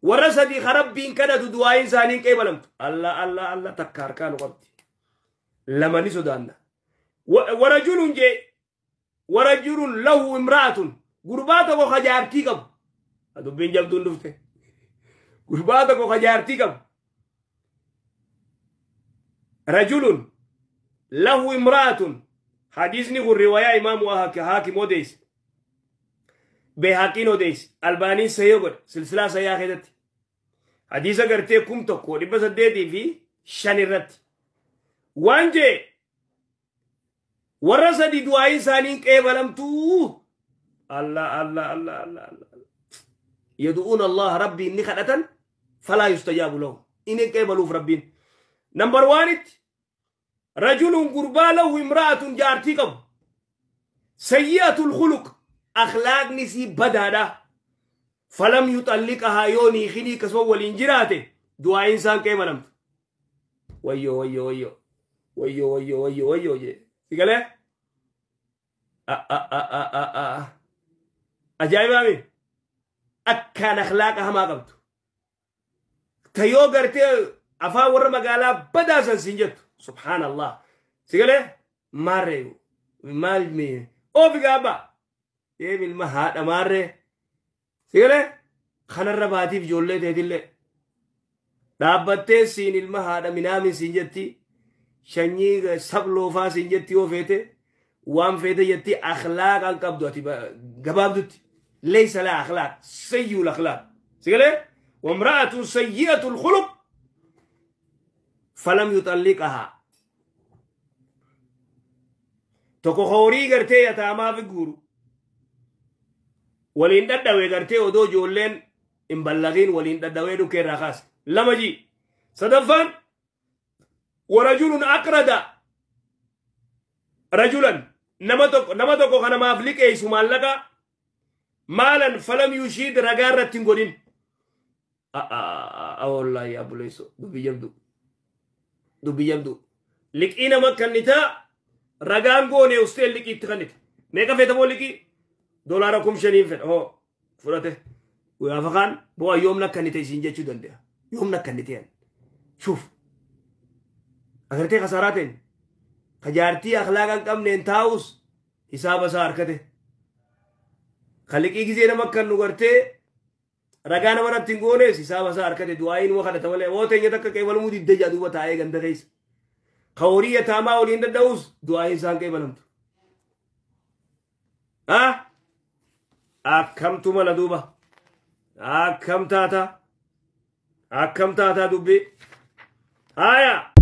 Warra sadii rabbiin kadhatu du'aayin isaanii qeebalamtu. Allah Allah Allah takka harkaa nu qabdi. Lama ni sodaanna. Warajulun jee warajulun lahu imra'atun gurbaa tokko ka jaartii qabu. Dubbiin jabduun dhufte. Gurbaa tokko ka jaartii qabu. Rajulun lahu imra'atun hadiisni kun riwaayaa imaamu Haakim odeesse. Beehaqiin odeesse. Albaaniin sahih godhe silsilaa sahihaa keessatti. Hadiisa gartee 1805 irratti. Waan jee warra sadi du'aayin isaanii qeebalamtuu. Allah Allah Allah Allah Allah. Yadu'uun Allah rabbiin ni kadhatan falaa yustajaabu lahu. Inni qeebaluuf rabbiin. Number 1 rajulun gurbaa lahu imra'atun jaartii qabu. Sayyi'atul khuluq akhlaaqni sii badaadha. Falam yuxalliqahaa yoo niikinii akkasuma waliin jiraate du'aayin isaan qeebalamtu. Wayyoo wayyoo wayyoo wayyoo wayyoo wayyoo wayyoo jee. Si galee? Ajaa'ibaami! Akkaan akhlaaqa hamaa qabdu. Ta yoo gartee afaan warra magaalaa badaasan siin jettu. Subhaanallah. Si galee? Maarree maal mee oofi gaabba. Deemi ilma haadha maarree. Si galee? Kanarra baatiif ijoollee teetillee. Dhaabbattee siin ilma haadha minaamin siin jetti. Shanyii sabloofaa siin jetti yoo feete. Waan feete jetti akhlaaqaan qabdu ati gabaabdutti. Laysa laa akhlaaq. Sayyul akhlaaq. Si galee? Wamra'atun sayyi'atul khuluq. Falam yuxalliqahaa. Tokko horii gartee yataamaa fi guuru. Waliin dhadhawee gartee odoo ijoolleen hin ballaqiin waliin dhadhawee dhukkee irraa kaase. Lama ji. Sadaffaan warajulun aqrada rajulan nama tokko kanamaaf liqeessu maallaqa maalan falam yushiid ragaa irratti hin godhin. Wallaahi abbuleesso dubbii jabdu. Dubbii jabdu. Liqii nama kannitaa ragaan goone ustee liqiitti kannite. Meeqa feetamoo liqii? $5,000 fedha. Hoo fudhate. Gaafa kaan bu'aa yoomna kannite isiin jechuu danda'a. Yoomna kannite yan. Shuuf. Agartee kasaaraa ta'in. Ka jaartii akhlaaqa hin qabneen taa'us hisaaba isaa harkate. Ka liqii gizee nama kan nu gartee ragaa nama irratti hin goones hisaaba isaa harkate du'aayin waa kadhata malee hoo teenya takka qeebalamuu diddee jaa duuba taa'ee ganda keessa. Ka horii yataamaa waliin dadha'us du'aayin isaan qeebalamtu. Akkamtu mala duuba. Akkam taata. Akkam taataa dubbii. Haaya.